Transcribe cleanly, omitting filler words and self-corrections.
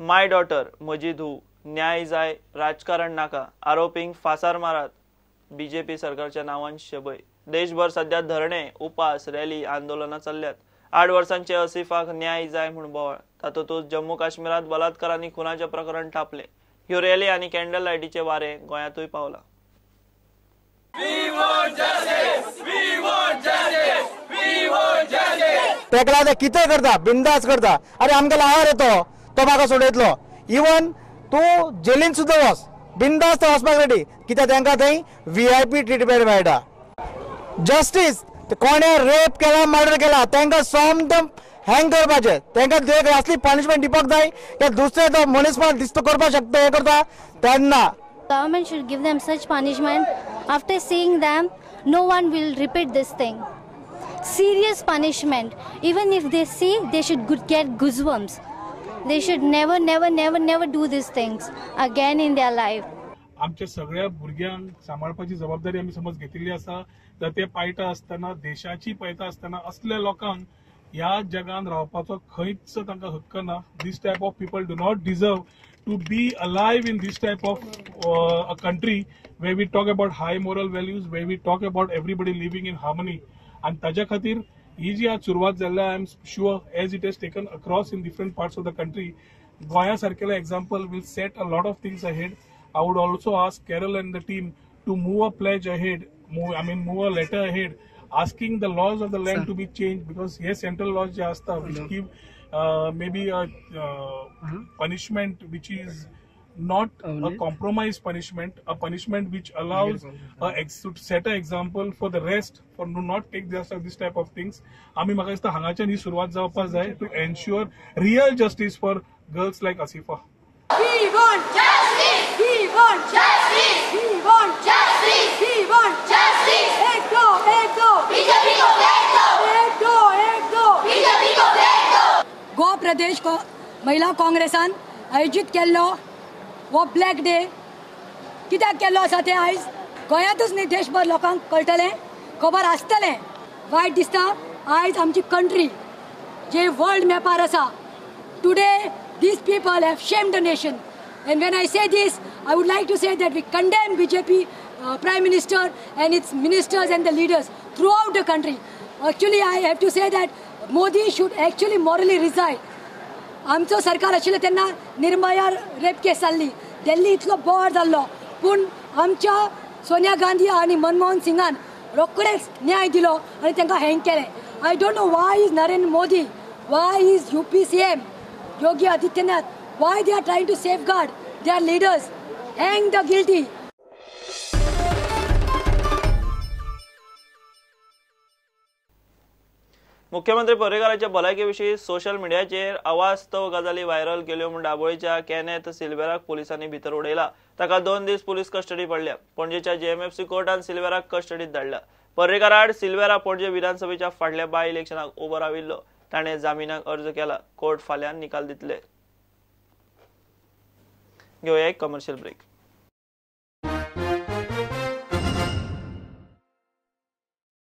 माय daughter म्हजी धूव, न्याय जाय राजकारण नाका, आरोपींक फासार मारात, बीजेपी सरकारच्या नांवान शबय। देशभर सध्या धरणे, उपास, रॅली, आंदोलनां चल्ल्यात। 8 वर्सांचे असिफाक न्याय जाय म्हूण बोवाळ। तातूंतच जम्मू काश्मीरात बलात्कार आनी खुनाचें प्रकरण तापलें। ह्यो रॅली आनी कॅन्डल लायटीचे वारें गोंयांतूय पावलां। तेका ते कितें करता, बिंदास करता। अरे आमकां लावार येतो तो म्हाका सोडयतलो, इवन तूं जेलीन सुद्दां वच, बिंदास ते वचपाक रेडी, कित्याक तांकां थंय VIP treatment मेळटा। जस्टीस कोणे रेप केला, मर्डर केला तांकां सोमतें हँग करपाचें, तांकां असली पनिशमेंट दिवपाक जाय की दुसरे तो मनीसपण दिसतो करपाक शकता, हें करता तेन्ना। Government should give them such punishment. After seeing them, no one will repeat this thing. Serious punishment. Even if they see, they should get goosebumps. They should never, never, never, never do these things again in their life. आमच्या सगळ्या भुरग्यांक सांबाळपाची जबाबदारी आमी समज घेतिल्ली आसा, तर ते पायता आसतना, देशाची पायता आसतना असल्या लोकांक ह्या जगान रावपाचो खंयच तांकां हक्क ना। This type of people do not deserve to be alive in this type of a country where we talk about high moral values, where we talk about everybody living in harmony. आनी ताज्या खातीर ही जी आज सुरवात जाल्ल्या, I am sure as it has taken across in different parts of the country, गोंया सारकेले example will set a lot of things ahead. I would also ask Carol and the team to move a pledge ahead, move a letter ahead, asking the laws of the land to be changed, because here central laws जे आसता which give maybe a punishment which is not a compromise punishment, a punishment which allows to set an example for the rest for do not take this type of things. आमी म्हाका दिसता हांगाच्यान ही सुरवात जावपाक जाय to ensure real justice for girls like Asifa. We want justice! We want justice! We want justice! We want justice! एक दो, एक दो! BJP को एक दो! एक दो, एक दो! बीजेपी को एक दो! गोवा प्रदेश को महिला काँग्रेसान आयोजीत केल्लो हो ब्लॅक डे कित्याक केल्लो आसा तें आयज गोंयांतूच न्ही देशभर लोकांक कळटलें, खबर आसतलें। वायट दिसता आयज आमची कंट्री जे वर्ल्ड मॅपार आसा, today these people have shamed the nation. And when I say this, I would like to say that we condemn BJP Prime Minister and its ministers and the leaders throughout the country. Actually, I have to say that Modi should actually morally resign. आमचो सरकार आशिल्लें तेन्ना Nirbhaya rape केस जाल्ली, दिल्ली इतलो बोवाळ जाल्लो, पूण आमच्या सोनिया गांधी आनी मनमोहन सिंगान रोखडेच न्याय दिलो आनी तांकां हँग केलें। I don't know why is Narendra Modi, why is UP CM Yogi Adityanath, why they are trying to safeguard their leaders? Hang the guilty. मुख्यमंत्री पर्रीकाराच्या भलायके विशीं सोशल मिडियाचेर अवास्तव गजाली व्हायरल केल्यो म्हूण दाबोळीच्या केनेथ सिल्वेराक पुलिसांनी भितर उडयला। ताका 2 दीस पुलीस कस्टडी पडल्या। पणजेच्या JMFC कोर्टान सिल्वेराक कस्टडीत धाडला। पर्रीकाराआड सिल्वेरा पणजे विधानसभेच्या फाटल्या बाय इलेक्शनाक उबो राविल्लो। ताणें जामिनाक अर्ज केला। कोर्ट फाल्यां निकाल दितले। घेवया एक कमर्शियल ब्रेक।